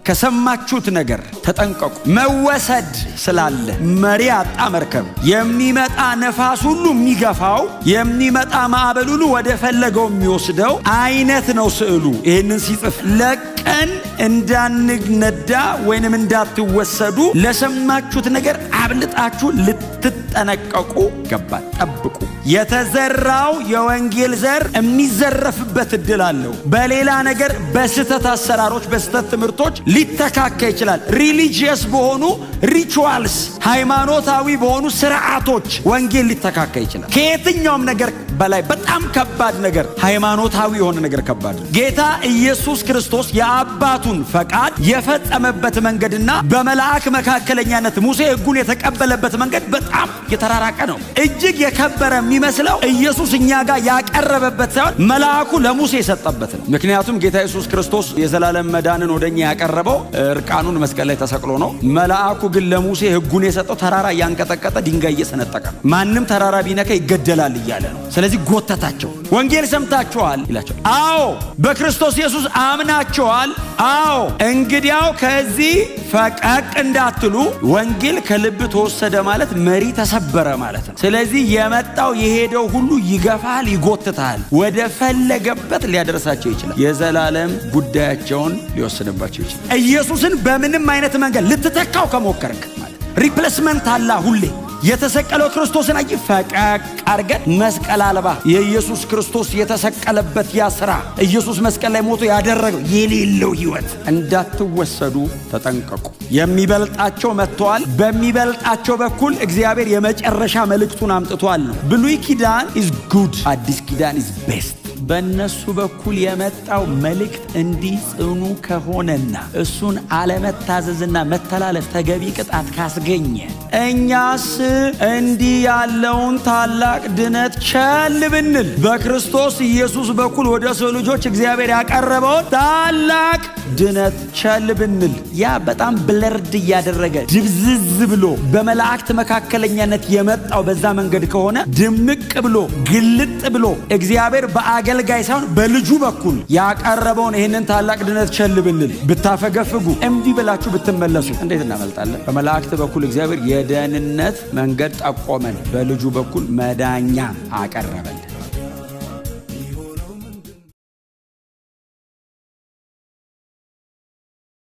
ከሰማችሁት ነገር ተጠንቀቁ። መወሰድ ስላለ መሪ አጣ መርከብ የሚመጣ ነፋስ ሁሉ የሚገፋው፣ የሚመጣ ማዕበል ሁሉ ወደ ፈለገው የሚወስደው አይነት ነው ስዕሉ። ይህንን ሲጽፍ ለቀን እንዳንነዳ ወይንም እንዳትወሰዱ ለሰማችሁት ነገር አብልጣችሁ ልትጠነቀቁ ይገባል። ጠብቁ። የተዘራው የወንጌል ዘር የሚዘረፍበት እድል አለው። በሌላ ነገር፣ በስህተት አሰራሮች፣ በስህተት ትምህርቶች ሊተካካ ይችላል። Religious በሆኑ rituals፣ ሃይማኖታዊ በሆኑ ስርዓቶች ወንጌል ሊተካካ ይችላል። ከየትኛውም ነገር በላይ በጣም ከባድ ነገር ሃይማኖታዊ የሆነ ነገር ከባድ ነው። ጌታ ኢየሱስ ክርስቶስ የአባቱን ፈቃድ የፈጸመበት መንገድና በመልአክ መካከለኛነት ሙሴ ሕጉን የተቀበለበት መንገድ በጣም የተራራቀ ነው። እጅግ የከበረ የሚመስለው ኢየሱስ እኛ ጋር ያቀረበበት ሳይሆን መልአኩ ለሙሴ የሰጠበት ነው። ምክንያቱም ጌታ ኢየሱስ ክርስቶስ የዘላለም መዳንን ወደኛ ያቀረበው እርቃኑን መስቀል ላይ ተሰቅሎ ነው። መልአኩ ግን ለሙሴ ሕጉን የሰጠው ተራራ እያንቀጠቀጠ፣ ድንጋይ እየሰነጠቀ ነው። ማንም ተራራ ቢነካ ይገደላል እያለ ነው። ስለዚህ ጎተታቸው። ወንጌል ሰምታችኋል ይላቸዋል። አዎ። በክርስቶስ ኢየሱስ አምናችኋል። አዎ። እንግዲያው ከዚህ ፈቀቅ እንዳትሉ። ወንጌል ከልብ ተወሰደ ማለት መሪ ተሰበረ ማለት ነው። ስለዚህ የመጣው የሄደው ሁሉ ይገፋል፣ ይጎትታል፣ ወደ ፈለገበት ሊያደርሳቸው ይችላል። የዘላለም ጉዳያቸውን ሊወስንባቸው ይችላል። ኢየሱስን በምንም አይነት መንገድ ልትተካው ከሞከርክ ማለት replacement አላ ሁሌ። የተሰቀለው ክርስቶስን አይ ፈቀቅ አርገን መስቀል አልባ፣ የኢየሱስ ክርስቶስ የተሰቀለበት ያ ስራ፣ ኢየሱስ መስቀል ላይ ሞቶ ያደረገው የሌለው ህይወት እንዳትወሰዱ ተጠንቀቁ። የሚበልጣቸው መጥተዋል። በሚበልጣቸው በኩል እግዚአብሔር የመጨረሻ መልእክቱን አምጥቷል ነው። ብሉይ ኪዳን is good፣ አዲስ ኪዳን is best። በእነሱ በኩል የመጣው መልእክት እንዲህ ጽኑ ከሆነና እሱን አለመታዘዝና መተላለፍ ተገቢ ቅጣት ካስገኘ፣ እኛስ እንዲህ ያለውን ታላቅ ድነት ቸል ብንል፣ በክርስቶስ ኢየሱስ በኩል ወደ ሰው ልጆች እግዚአብሔር ያቀረበውን ታላቅ ድነት ቸል ብንል፣ ያ በጣም blurred እያደረገ ድብዝዝ ብሎ በመላእክት መካከለኛነት የመጣው በዛ መንገድ ከሆነ፣ ድምቅ ብሎ ግልጥ ብሎ እግዚአብሔር በአገልጋይ ሳይሆን በልጁ በኩል ያቀረበውን ይህንን ታላቅ ድነት ቸል ብንል፣ ብታፈገፍጉ፣ እምቢ ብላችሁ ብትመለሱ እንዴት እናመልጣለን? በመላእክት በኩል እግዚአብሔር የደህንነት መንገድ ጠቆመን፣ በልጁ በኩል መዳኛ አቀረበልን።